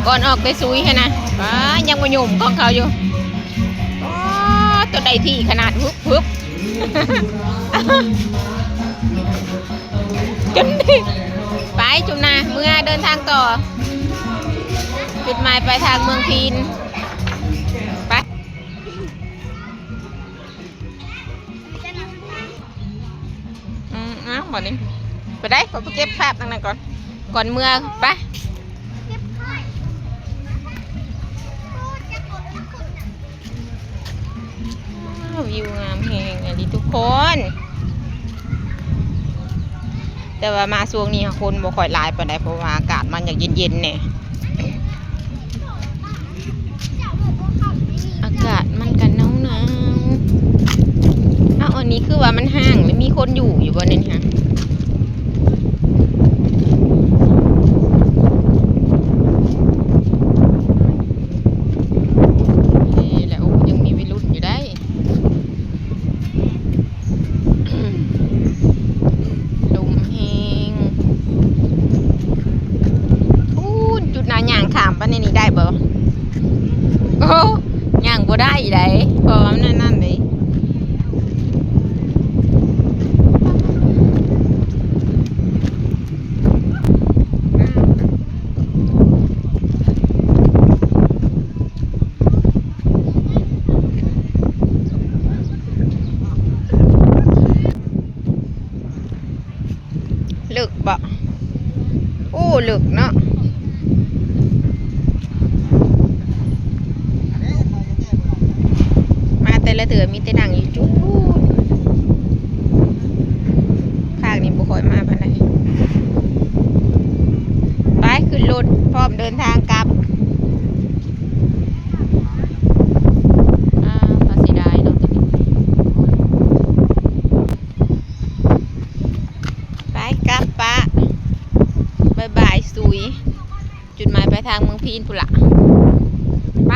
ກ່ອນອອກໄປຊຸຍຫັ້ນນະ ປ້າ ຍັງມາຫຍຸ່ມຂອງເຂົາຢູ່. ໂອ້ ຕົວໃດທີ່ຂະໜາດ ຫຶບ ຫຶບ ຈົນ ໄປຈຸມນາ ເມືອເດີນທາງຕໍ່ ຈຸດໝາຍປາຍທາງເມືອງພີນ ໄປ. ອືມ ເອົາ ບັດນີ້ ໄປໄດ້ ຂໍໄປເກັບພາບທາງນັ້ນກ່ອນ ກ່ອນເມືອ ໄປ. ວ້າວ ວິວງາມແຮງອີ່ຫຼີທຸກຄົນ ແຕ່ວ່າມາຊ່ວງນີ້ຄົນບໍ່ຄ່ອຍຫຼາຍປານໃດ ເພາະວ່າອາກາດມັນຢາກເຢັນໆແດ່. ອາກາດມັນກະໜາວໆ. ເອົ້າ ອັນນີ້ຄືວ່າມັນຮ້າງ ແລ້ວມີຄົນຢູ່ຢູ່ບໍ່ໃນນີ້ຫະ? ເອີ ແລ້ວ ໂອ້ ຍັງມີໄວລຸ້ນຢູ່ໄດ໋. ລົມແຮງ ພຸ້ນ ຈຸດໜ້າຍ່າງຂ້າມໄປໃນນີ້ໄດ້ບໍ່? ໂອ້ ຍ່າງບໍ່ໄດ້ໃດ໋ ເພາະວ່າມັນນັ້ນໆເດ້. ເລິກບໍ່? ໂອ້ ເລິກເນາະ ມາແຕ່ລະເທື່ອມີແຕ່ນັ່ງຢູ່ຈຸດ ພາກນີ້ບໍ່ຄ່ອຍມາປານໃດ. ໄປ ຂຶ້ນລົດ ພ້ອມເດີນທາງກັບ. ອາ ພາເສຍດາຍເນາະ ໄປ ກັບປະ ບາຍບາຍ ຊຸຍ. ຈຸດໝາຍປາຍທາງເມືອງພີນພຸ້ນລະ ໄປ